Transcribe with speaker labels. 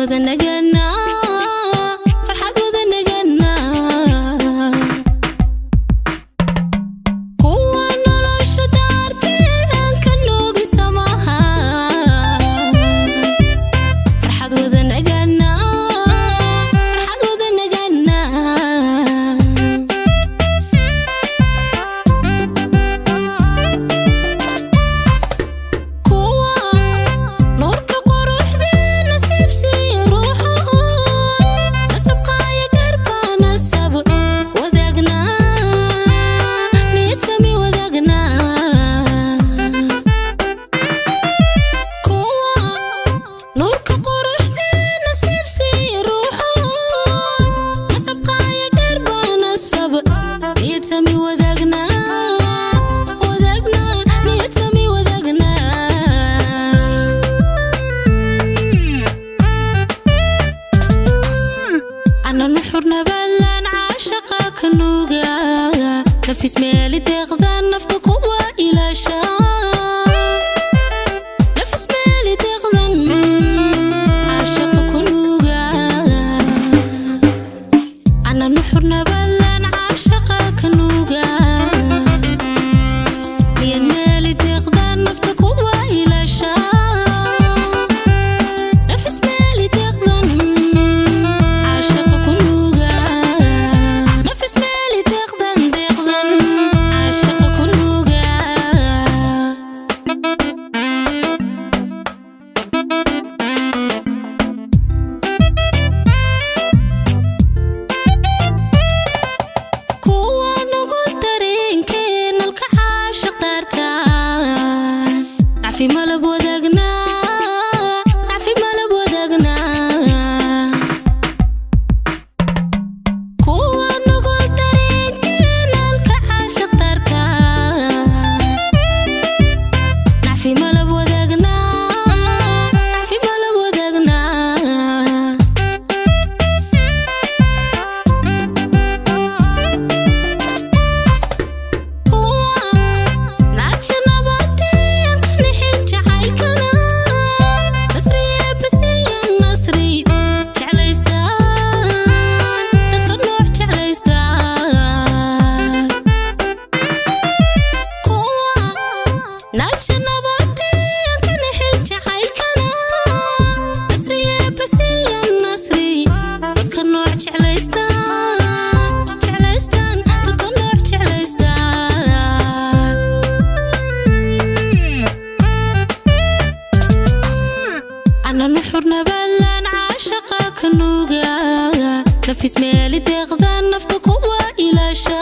Speaker 1: Wada naganaa, farxad wada naganaa. Kuwa nolosha daarteen ka nuugin samaha, farxad wada naganaa, farxad wada naganaa. Kuwa nuurka quruxdee nasiibsiiya ruuxu, nasab qaaya dheer baa nasab wadaagnaa, niyad sami wadaagnaa. Kuwa nuurka quruxdee nasiibsiiya ruuxu, nasab qaaya dheer baa nasab, niyad sami wadaagnaa, wadaagnaa, niyad sami wadaagnaa. Ana nuxur nabalan caashaqa ka nuuga, nafis meeli deeqdan nafta kuwa ilaasha, nafis meeli deeqdan caashaqa ku nuuga. Ana nuxur nabalan caashaqa ka nuuga, niyad meeli deeqdan nafta kuwa ilaasha, nafis meeli deeqdan caashaqa ku nuuga, nafis meeli deeqdan deeqdan caashaqa ku nuuga. Kuwa nugu dareenkeen nalka caashiq daartaan, nacfi malab wadaagnaa, nacfi malab wadaagnaa. Kuwa nugu dareenkeen nalka caashiq daartaan, nacfi malab wadaagnaa, nacfi malab wadaagnaa. Kuwa naaja nabadeen ka nixin jacaylkana, nasriye basiyan nasri jeclaystaan, dadka nooc jeclaystaan. Kuwa naaja nabadeen ka nixin jacaylkana, nasriye basiyan nasri, dadka nooc jeclaystaan, jeclaystaan, dadka nooc jeclaystaan. Ana nuxur nabalan caashaqa ka nuuga, nafis meeli deeqdan nafta kuwa ilaasha.